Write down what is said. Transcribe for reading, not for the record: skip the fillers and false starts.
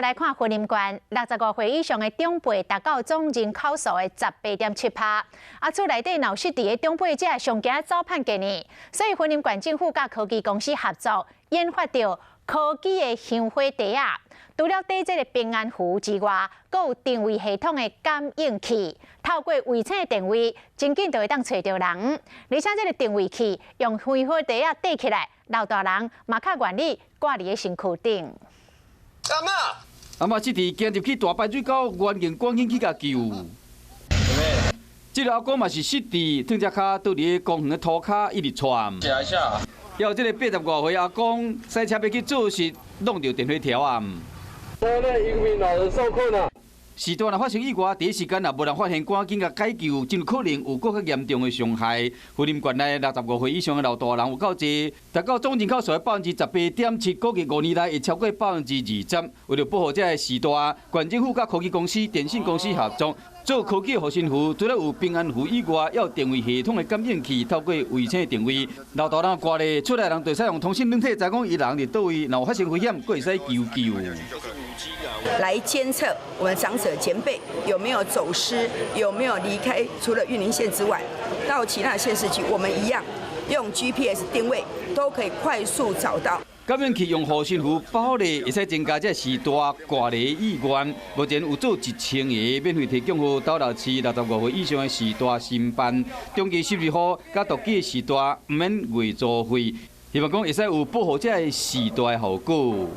來看雲林縣65歲以上的長輩達到總人口數的18.7趴，啊，厝內底若有失智的長輩者上驚走叛見呢，所以雲林縣政府佮科技公司合作，研發著科技的香火袋仔，除了帶這个平安符之外，閣有定位系統的感應器，透過衛星定位，真緊就會當揣著人。而且這个定位器用香火袋仔帶起來，老大人嘛較願意掛佇咧身軀頂。阿嬤，阿嬤這佇行入去大排水溝，原警趕緊去共救。這个阿公嘛是失智，斷隻跤倒佇咧公園的塗跤一直喘。一下。還有這个80外歲阿公，駛車欲去做時，挵著電火條啊。因為老人受困啊。時代若發生意外，第一時間若無人發現，趕緊共解救，真有可能有閣較嚴重的傷害。雲林縣內65歲以上的老大人有夠濟，達到總人口數的18.7%，估計5年內會超過20%。為著保護這个序大，縣政府佮科技公司、電信公司合作，做科技護身符，除了有平安符以外，還有定位系統的感應器，透過衛星定位，老大人掛咧，厝內人就會使用通訊軟體，知講伊人佇佗位，若有發生危險，閣會使求救。來監測我們長者前輩有沒有走失，有沒有離開，除了雲林縣之外，到其他縣市去，我們一樣用 GPS 定位，都可以快速找到。感應器用護身符包咧，會使增加這序大掛咧意願。目前有做1000個免費提供予斗六市65歲以上的序大申辦，中期12號佮獨居的序大毋免月租費，希望講會使有保護這个序大的效果。